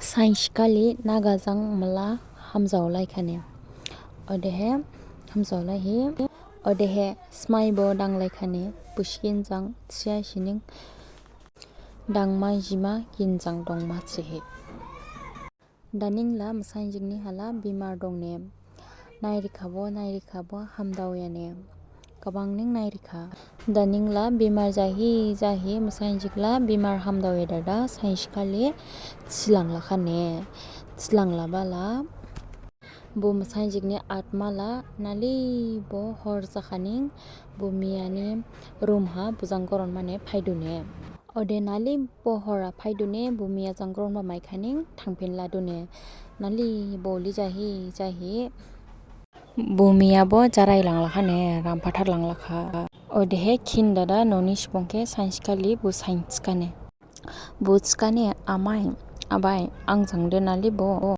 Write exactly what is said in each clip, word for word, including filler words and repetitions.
Sainsi khali naga jang mala hamjaolaikhane. Odehe hamjaolaihi, odehe smaibo danglaikhane, busigin jang thiya sining dangma jima gin jang dongma thihi. Daning la masainjik ni hala bimar dongne. Nairikhabo, nairikhabo hamdaoyane. Gabang ning nairikha. Daning la bimar jahi, jahi masainjik la bimar hamdaoya dada, sainsi khali thilanglakhane. Thilanglabala bo masainjik ni atma la nalibo hor jakhaning bo miyani room ha bojang goron mane phaidune. Ode nalibo hora phaidune, bo miya jang goron ba maikhaning thangphinladune. Nalibo li jahi, jahi bo miyabo jarailanglakhane, ramphatharlanglakha. Odehe khin dada noni subung khe sainsi khali bo sainthikane. Bo thikhane, amai, abai, ang jang de nalibo.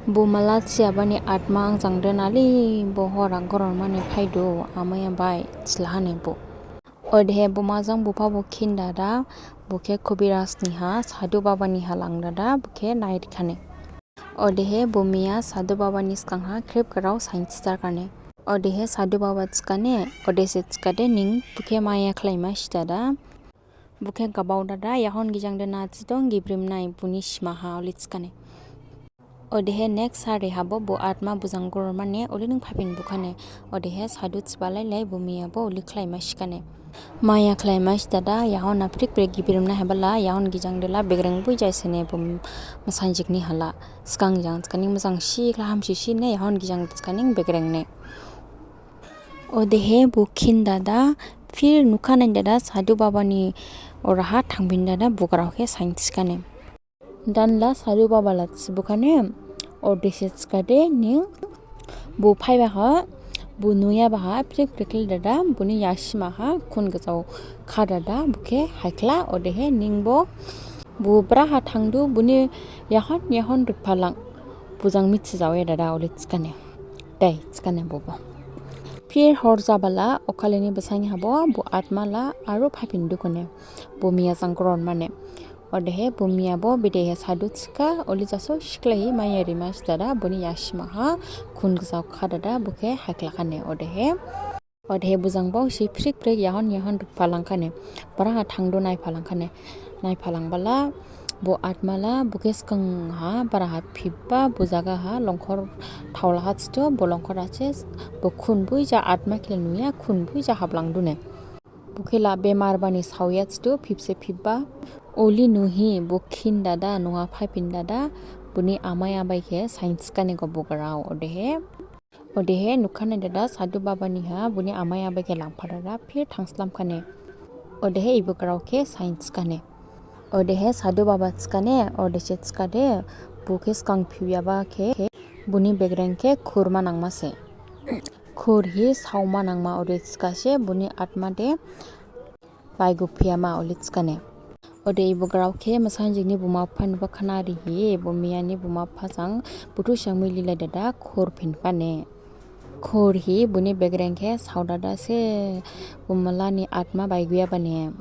Bo mala thiyabani atma ang jang de nalibo hora goron mane phaidu, amai abai, thilahane bo. Odehe buma jang bupha bo khin dada, bo khe Kobiraj ni ha, Sadhu Baba ni ha lang dada, bo khe nairikhane. Odehe bo miya Sadhu Baba ni sgang ha khrip grao sainthitharkhane. Odehe Sadhu Baba thikhane, odese thikhade ning bo khe maya khlaima si dada, bo khe gabao dada, yahon gijang de na thi dong, gibrim nai boni sima ha oli thikhane. Odehe next sari habo bo atma bojang goron mane oli ning phaiphin bukhane. Odehe Sadhu thiba lailai bo miyabo oli khlaima sikhane. Maya khlaima si dada, yahon na phrik phrik gibrim na hebala, yahon gijang de la begreng bui jaisene bo masainjik ni hala. Sgang jang thikhaning mojang si khla hamsi sine, yahon gijang thikhaning begreng ne. Odehe bo khin dada, phir nukhane dada, Sadhu Baba ni oraha thangphin dada, bo grao khe sainthikane. Dan la Sadhu Baba la thibukhane, odese thikhade ning bo phaiba ha, bo nuyaba ha, phrik phrik khlai dada, boni yasima ha khun gajao kha dada, bo khe haikhla, odehe ningbo bo braha thangdu, boni yahon yahon rikphalang, bojang mithijaoya dada, oli thikhane. Dai thikhane bobo. Phir hor jabala, okhalini basain habo, bo atma la aro phaiphin dukhane, bo miya jang goron mane. Odehe bo miyabo bedehe Sadhu thikha, oli jaso sikhlaihi maya rima si dada, boni yasima ha khun gajao kha dada, bo khe haiklakhane. Odehe, odehe bojang baosi phrik phrik yahon yahon rikphalangkhane. Braha thangdu naiphalangkhane. Naiphalangbala, bo atma la bo khe sgang ha, braha phipba, bo jaga ha, longkhor thaola ha thidu, bo longkhor ha se, bo khun bui ja atma khe la nuya, khun bui ja hablangdune. Bo khe la bemar bani saoya thidu, phipse phipba. Oli nuhi, bo khin dada, noha phaiphin dada, boni amai abai khe sainthikane go bo grao, odehe. Odehe nukhane dada, Sadhu Baba ni ha, boni amai abai khe langpha dada, phir thangslamkhane. Odehe ebo grao khe sainthikane. Odehe Sadhu Baba thikhane, odese thikhade, bo khe sgang phiyaba khe, boni begreng khe khurma nangma se. Khurhi saoma nangma ode thikhase, boni atma de baigu phiyama oli thikhane. Ode ebo grao khe masainjik ni buma bupha nuba khna rihi, bo miya ni buma bupha jang buthu sangmui lilai dada khur phinphane. Khurhi boni begreng khe sao dada se bo mala ni atma baiguya bane.